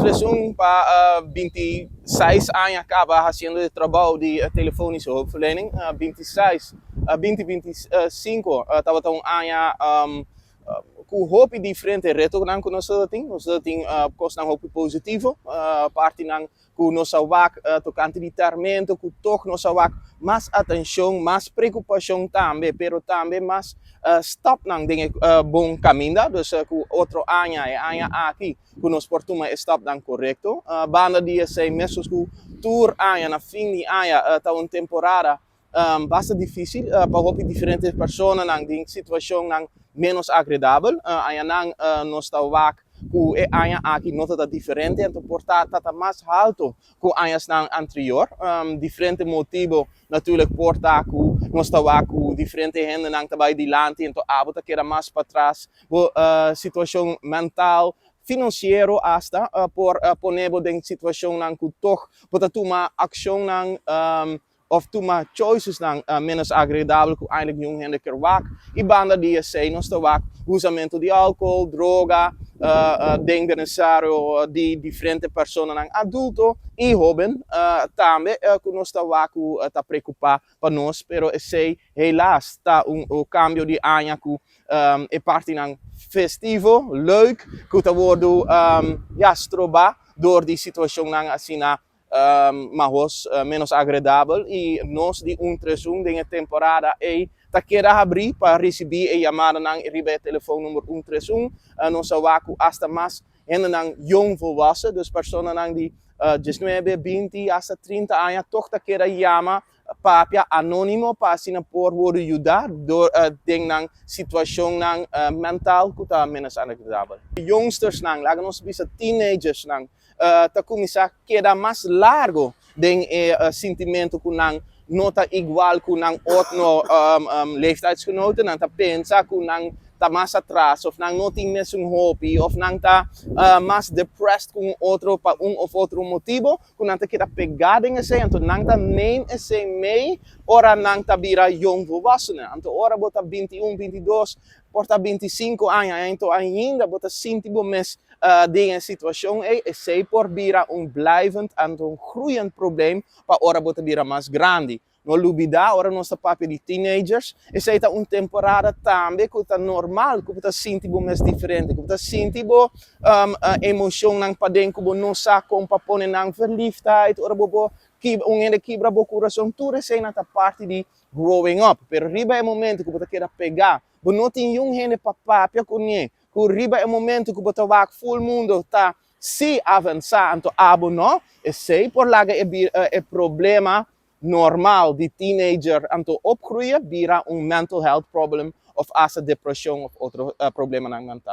131 pa 26 aña kaba hasiendo e trabou di telefonische hulpverlening. 26, 2025 tabata un aña ku hopi diferente retonan ku nos tin. Nos tin kosnan hopi positivo, partinan ku nos a wak tokante di tarmento, ku toch nos a wak mas atenshon, mas preokupashon tambe, pero tambe mas stapnan den bon kaminda. Dus ku otro aña, e aña aki, ku nos por tuma e stapnan korekto. Banda di esei, meskos ku tur aña, na fin di aña, ta un temporada basta difísil pa hopi diferente personanan den situashonnan menos agradabel. Añanan nos ta wak ku e aña aki no ta diferente, anto por ta mas haltu ku añanan anterior. Diferente motibu natuurlijk por ta ku nos ta wak ku diferente hendenan ta bai dilanti, anto abo ta keda mas patras. Bo situashon mental, finansiero hasta por pone bo den situashonnan ku toch bo ta tuma akshonnan òf tuma choicesnan menos agradabel ku eigenlijk ningun hende ke wak. I banda di esei nos ta wak usamentu di alkohòl, droga, den benesario di diferente personanan adulto i hóben tambe ku nos ta wak ku ta preokupá pa nos, pero esei helaas ta un kambio di aña ku e partinan festivo, leuk, ku ta wòrdu ya strobá dor di situashonnan asina mahos, menos agradabel. I nos di 131 den e temporada ei ta keda habrí pa risibí e yamadanan riba e telefòn number 131. Nos a wak ku hasta mas hendenan jong volwassen, dus personanan di 19, 20, hasta 30 aña toch ta keda yama papia anónimo pa asina por wòrdu yudá dor den nan situashonnan mental ku ta menos agradabel. Youngstersnan, laga nos bisa teenagersnan, ta kuminsá keda mas largu den e sintimentu ku nan no ta igual ku nan otro leeftijdsgenoten. Nan ta pensa ku nan ta mas atras òf nan no tin mesun hobby òf nan ta mas depressed ku un otro pa un òf otro motibu ku nan ta keda pegá den esei. Anto nan ta neem esei mee ora nan ta bira jong volwassenen. Anto ora bo ta 21, 22, por ta 25 aña, anto ainda bo ta sinti bo mes den e situashon ei, esei por bira un blijvend anto un groeiend probleem pa ora bo ta bira mas grandi. No lubidá, ora nos ta papia di teenagers, esei ta un temporada tambe ku ta normal ku bo ta sinti bo mes diferente, ku bo ta sinti bo emoshonnan paden ku bo no sa kon pa pone nan, verliefdheid, ora bo bo un hende kibra bo kurason, tur eseinan ta parti di growing up. Pero riba e momento ku bo ta keda pegá, bo no tin niun hende pa papia kuné, ku riba e momento ku bo ta wak full mundo ta si avansá, anto abo no, esei por laga e problema normal di teenager anto opgroeien bira un mental health problem òf hasta depreshon òf otro problemanan mental.